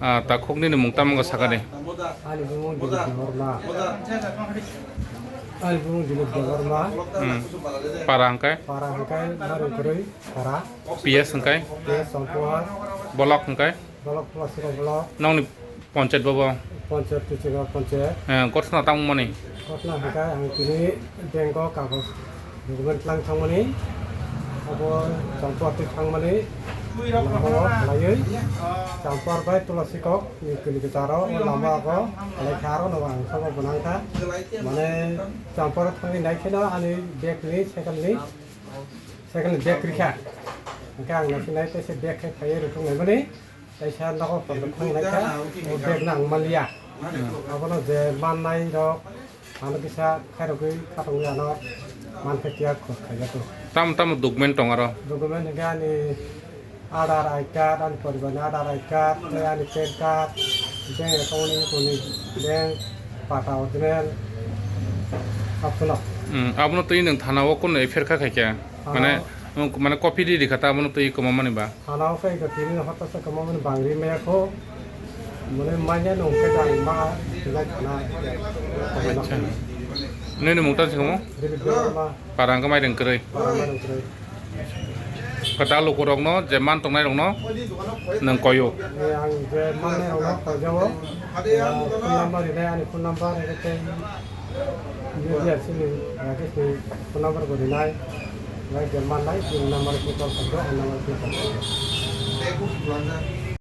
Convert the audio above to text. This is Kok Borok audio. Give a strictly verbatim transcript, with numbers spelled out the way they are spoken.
Ah, takhuk nini mung tamo wngkha sakani? Ani bumung Dilip Debbarma. Ani bumung Dilip Debbarma. Hmm. Para hwnkhe? Para hwnkhe Narikri para. P S hwnkhe? P S Chongpuar. Block hwnkhe? Block Tulasika block. Nokni panchayat bobo? Panchayat, Tulasika panchayat. Eh, gotna tamo mani? Gotna hwnkhe ang tini bank o kagoj document lang thangmani, abo Chongpuar twi thangmani, lamao khlaiwi Chongpuar bai Tulasikok ni kili kwcharo o lama o khlai kha, aro no ang sabo gwnang kha. Mane Chongpuar thangwi nai kheno ani bag ni cycle ni, cycle ni bag rikha. Hwnkhe ang nai khe nai teisa bag khe phaiwi rwthwk naimani. Kaisa nogo phalwi thangnaikha, o bag no ang manliya. Abono je mannai rok, ano kisa khairogwi khatungwi ano mankhe tiya khos khaijato. Tamo tamo document tong aro? Document hwnkhe ani Aadhaar I card, ani poribarni Aadhaar I card, tei ani pan card, bank account ni kuni bank, pata original, absonok. Hmm, abono twi nwng thana o kunu F I R kha khaikha? Mane, mane copy ri rikha ta abono twi kwma mani ba? Thana o khe iko tini no hoto se kwma mani bangri maya kho. Mane manya no khe jang ma lai thana. Acha. Nini mung ta se kwma? Dilip Debbarma. Para hwnkhe Mairengkwrwi. Para Mairengkwrwi. Kwtal lukurokno je man tongnairokno nwng koyo. Ni ang je mannairokno koijao. Phone number rinai, ani phone number rinai tei media sini Rakesh ni phone number bo rinai. Nai je mannai, phone number khe call khaikhe, ang number khe call khaikhe.